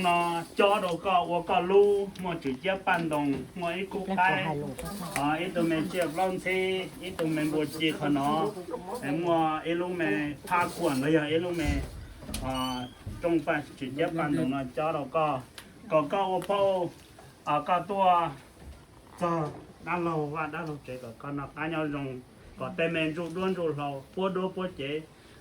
No cob rau koj ua koj lub, muaj tswm ciab paj ntoos, muaj ib khub qaib, ib tug me tsiaj plaub ntxhib, ib tug me npua ci qhov no, muaj ib lub me phab kuam los yog ib lub me rooj paj, tswm ciab paj ntoos no cob rau koj, kom koj ua phauj, koj tuaj txog dab laug vaj dab laug tsev kom koj noj qab nyob zoo, kom tej me ntsuj duab ntsuj hlauv puab duab puab cev,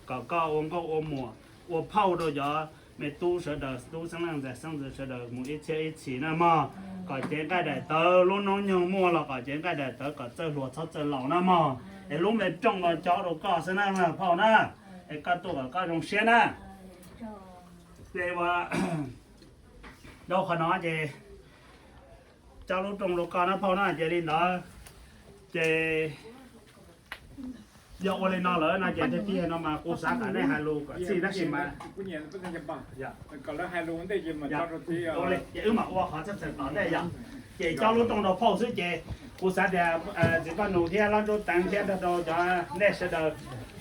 kom koj ua nkauj ua muam, ua phauj rau cov me tub sawv daws, tub xeeb leej ntxhais xeeb ntxwv sawv daws mus ib txhiab ib txhis na mog. Kom cev nqaij daim tawv, lub hnub nyoog muaj los kom cev nqaij daim tawv kom txawj hluas txhob txawj laus na mog. Es lub me rooj no cob rau koj xwb na phauj na, es koj tuaj kom koj zoo siab na. Ces ua rau qhov no ces cob lub rooj rau koj na phauj na, ces li ntawd ces yog ua li no lawm no ces tib no mas kuv xav kom nej hais lus kom txij tab sis mas ces wb mam ua qhov txheej txheem tom ntej yom. Ces cob lub rooj rau phauj xwb ces kuv xav tias txiv Paj Nus thiab Lob Ntsuab Teev thiab nrog rau cov nej sawv daws,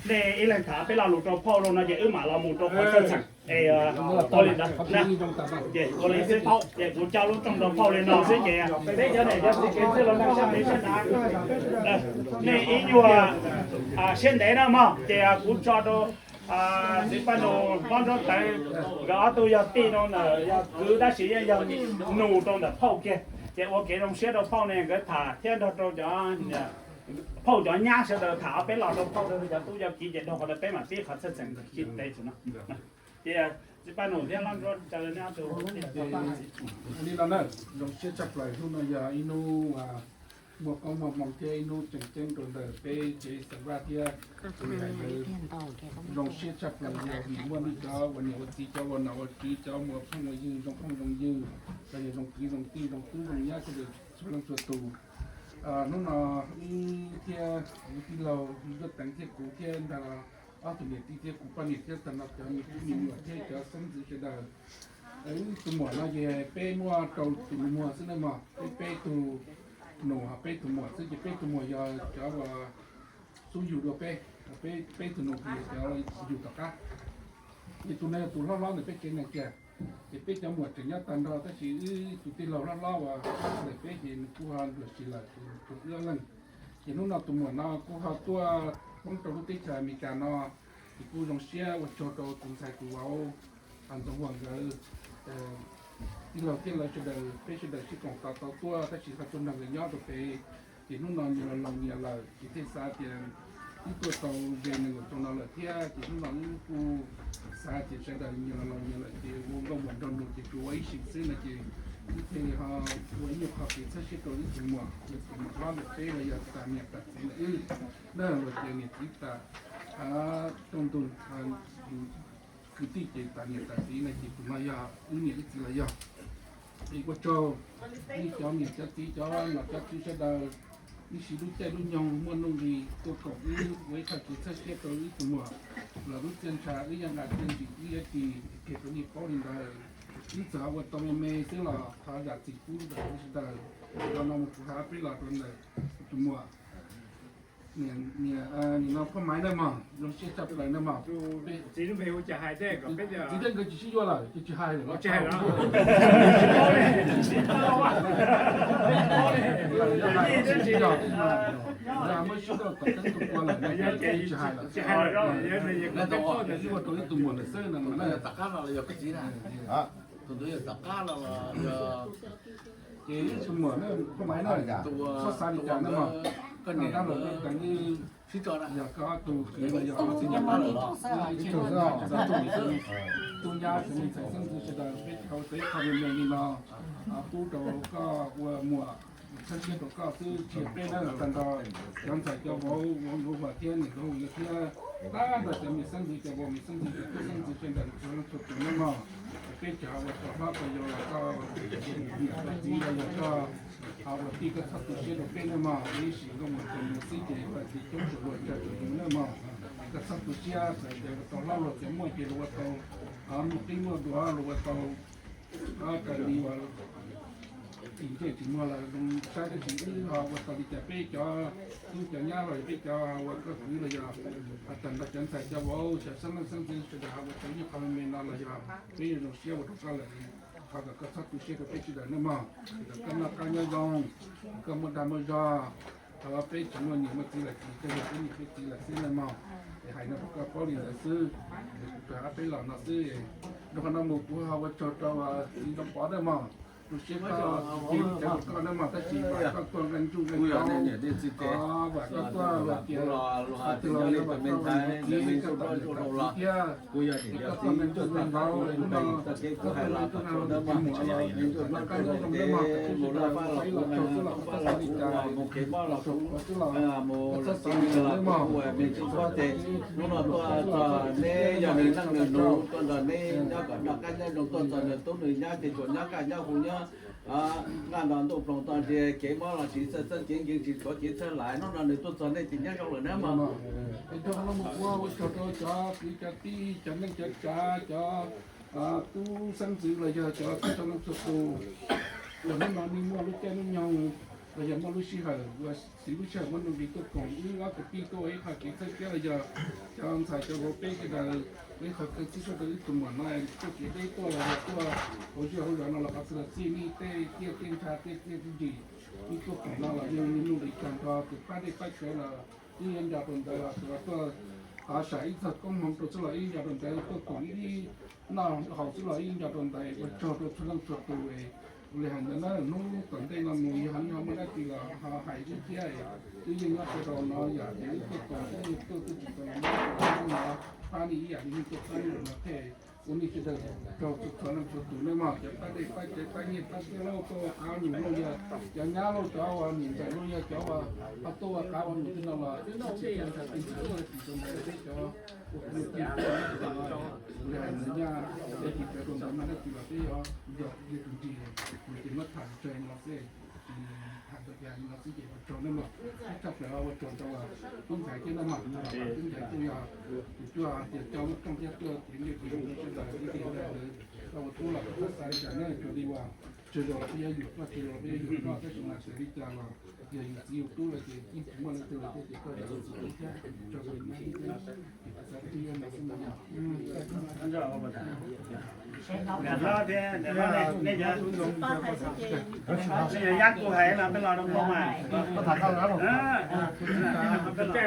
nej ib leeg tham peb lo lus rau phauj los no ces wb mam los mus rau qhov txheej txheem. Es ua li ntawd na, ces ua li xwb, ces kuv cob lub rooj rau phauj li no xwb ces peb cov niam cov txiv kev txwj laus nyob sab pem sab nrad, nej ib nyuag siab ntev na mog, ces kuv tso rau txiv Paj Nus, Lob Ntsuab Teev, nkawd ob tug yog tij no ntawm yog kwv tab sis yeej yog nus rau ntawm phauj kiag, ces ua kev zoo siab rau phauj ne nkawd tham thiab nrog rau cov phauj cov nyab sawv daws tham ob peb los rau phauj rau cov tub cov kiv ces dhau qhov ntawd peb mam pib qhov txheej txheem tsis ntev tsum no. Ces txiv Paj Nus thiab Lob Ntsuab Teev, nej ob tug li no na, zoo siab tshaj plaws hnub no yog ib hnub muaj koob muaj hmoo thiab ib hnub tseem ceeb rau ntawm peb tsev Xeem Vaj thiab. Zoo siab tshaj plaws yog vim muaj nej cov ua niam ua txiv, cov ua nom ua tswv, cov muaj phooj ua ywg, zoo phooj zoo ywg, los yog zoo kwv zoo tij zoo tub zoo nyab sawv daws txhua leej txhua tus. Hnub no wb thiab kuv tij laug Ntsuab Teev thiab kuv thiab ntag ob tug niam tij thiab kuv poj niam thiab tag nrho cov me tub me nyuam thiab cov xeeb ntxwv sawv daws, wb tus muam no ces peb muaj rau tus muag xwb na mog, peb peb tug nus ho peb tus muam xwb ces peb tus muam yog cov uas xub yug dua peb, peb peb tug nus ces yog cov yug tom qab. Ces tus no yog tus hlob hlob ntawm peb tsev neeg kiag. Ces peb cov muam tseem nyob tag nrho tab sis wb tus tij laug hlob hlob uas ntawm peb ces nws kuj ho luag sis lawm, tsuas wb ob leeg. Ces hnub no tus muam no kuj ho tuaj poob rau lub teb chaws Amelikas no, ces kuj zoo siab ua tsaug rau tus ntxhais tus vauv Ntxoov Huas nkawd, tij laug thiab lawv sawv daws, peb sawv daws sib koom tos tau tuaj tab sis ho tuaj nrog nkawd nyob rau pem. Ces hnub no nyias los laus nyias lawm ces thiaj xav tias wb tuaj tau ze nees nkaum xyoo no lawm thiab ces hnub no wb kuj xav tias sawv daws nyias los laus nyias lawm ces ua nkauj muam nraug nus ces tsuas ua ib sim xwb no ces wb thiaj li ho ua ib nyuag qho kev txhawb siab rau wb tus muam, tus muam hlob ntawm peb los yog tas niam tas txiv ntawm wb na, los tias niam txiv tas rooj ntug kwv tij ces tas niam tas txiv no ces tus no yog wb niam wb txiv los yog. Es ua tsaug nej cov niam cov txiv cov nom cov tswv sawv daws, wb siv lub caij lub nyoog muaj nuj nqis tuaj koom wb ua ib qho kev txhawb siab rau wb tus muam los lub txiaj ntsha wb yeej nqa txiaj ntsig wb yuav ris kiag rau nej paub li ntawd. Wb txawm ua tau me me xwb los thov zam txim pub ntawm wb sawv daws. Qhov no mus kuv hais peb los rau ntawm tus muam, nim no Phoj Maiv na mog, zoo siab tshaj plaws na mog. Txiv thiab nkawd tsis sib yuav lawm ces tsis hais lawm. Muab sib nrauj tom teeb tus tua lawm no ces tsis hais lawm. Ua rau ib tug muam lawm xwb no. Ces ib tug muam na, Phoj Maiv na, txhob xav li cas na mog. Koj niam dab laug Ntsuab Teev, yog koj ob tug kwv los yog ob tug nyab, tub nyab txiv neej txiv xeeb ntxwv sawv daws peb cov ua tau ib qho me me li no, pub rau koj ua muam, txhawb siab rau koj xwb, tsis yog peb na, tag nrho cov ntxhais cov vauv, vauv Ntxoov Huas thiab niam Ntxoov Huas nkawd thiab, tag nrho cov me xeeb ntxwv cov vauv, me xeeb ntxwv cov tub xeeb ntxwv sawv daws txhua leej txhua tus nawb mog. Peb cov uas tau hlob tau yau los koj niam koj txiv los yog koj uas tij koj txhob tu siab rau peb nawb mog. Ib sim nkauj muam nraug nus xwb ces pab txiv coob tsuas luag cog tsuas yus nawb mog. Koj txhob tu siab, txawm tias tau hlob luag tias muaj ces luag ua tau, muaj qib muaj duav luag ua tau, raws li uas tsis ntsej tsis muag los zoo saib tab sis wb ho ua tau li cas peb cov tub cov nyab los yog peb cov uas koj kwv los yog tag nrho cov ntxhais cov vauv cov xeeb leej xeeb ntxwv sawv daws ho ua tau ib qho me me no los yog peb yuav zoo siab ua rau koj lawm. Thov kom koj txhob tu siab rau peb sawv daws nawb mog, kom koj noj qab nyob zoo, koj muaj dag muaj zog, thov peb tsis muaj niam muaj txiv lawm ces koj yog peb niam peb txiv lawm xwb nawb mog. Es hais no rau koj paub li ntawd xwb, kuv rov qab peb los no xwb. Rau qhov no mus kuv ho ua tsaug rau txiv Ntxoov Pov nawb mog, tu siab koj, tsis cia li cawv rau koj nawb mog, tab sis vam koj tuaj nqaij ntsuj nqaij nraug, vam koj tuaj los tias, tij laug yog vam koj ua niam ua txiv, koj tau niam tau txiv thiab, es koj tuaj nqaij ntsuj nqaij nraug, hnub no koj tuaj nqaij ntsuj nqaij nraug los tsis muaj los, noj qab nyob zoo nawb mog, kom peb sawv daws ua peb los tsaug xwb los koj txhob xav li cas, koj txhob xav li cas nawb mog, koj txhob xav li cas nawb mog. Hnub no tuaj txog neb yog nws neej nws nus, tuaj nrog neb nyob kom noj qab nyob zoo, tuaj txog nws tub nws nyab ces tsuas nyob kaj nyob hu nyob, nqaj nrog ntuj ploog toj nrhiav, kev mob los tsis txawj txawj kev nkees tsis tshuav kev txhawj lais, hnub no nws tuaj txog nej ces nyob zoo lawm nawb mog. Es thaum no mus ua ua tsaug rau cov kwv cov tij, cov neej cov tsav, cov tub xeeb ntxwv los yog cov txhua leej txhua tus, uas hnub no nej muaj lub caij lub nyoog los yog muaj lub sij hawm uas siv lub sij hawm muaj nuj nqis tuaj koom wb ob kwv tij tuaj ua ib qho kev txhawb siab los yog cov ntxhais cov vauv peb sawv daws ua ib qho kev txhawb siab rau ib tug muam no tuaj kev deb tuaj los yog tuaj hauv zej hauv zos no los qhov txhia los txij nej tej tiaj tej ntsha tej txiaj tej ntsig, nej tuaj koom no los yeej nuj nqis tag nrho, tus pab dej pab cawv los yeej nco rau ntawd, los tus uas tuaj sam ib txog koob hmoov rau xwb los yeej nco rau ntawd, tuaj koom ib noj haus xwb los yeej nco rau ntawd. Ua tsaug rau txhua leej txhua tus. Ua li hais ntawd na, hnub tom ntej no mus yog ho muaj dab tsi los ho hais wb thiab, wb yeej nyob sawv rau no yom, ces wb tuaj koom wb yeej tuaj twb tsis tau los no pab nej ib yam li nej tuaj pab wb no thiab. Ua nej sawv daws tsaug txhua leej txhua tus nawb mog, cov pab dej pab cawv pab nyiaj pab txiaj lauj, tuaj ua qav ua num lauj, yog cov nyab lauj, cov uas niam ntxawm lauj, yog cov uas ho tuaj ua qav ua num tej no los tsis txhob ntshai, tsis txhob ntshai, peb cov ua kwv tij tuaj no, ua li hais ntawd nyaj, peb tsis txawj rau ntawd mas dab tsi los peb yuav yog tus nrig, ces muab tham tsawg no xwb, tham ntau li no xwb ces ua tsaug nawb mog. Tshaj plaws ua tsaug rau tub ntxhais thiab nawb mog, tub ntxhais kuj yog tus cuaj hais tias coj lub rooj thiab tuaj cev nyiaj cev txiaj sawv daws ib txhia ntawd, koj ua tub los koj txhob xav li cas nawb, raws li uas tsawg zaus los peb yuav yug koj, tsawg zaus los peb yuav yug koj, tab sis mas txawm li cas los yog yus txiv yus tub lawm ces yeej tsis muaj leej twg los thiab, ces koj yog yus txiv tub thiab, tsaug rau nej thiab, ces kuv xav tias twb yog no xwb ntag yog.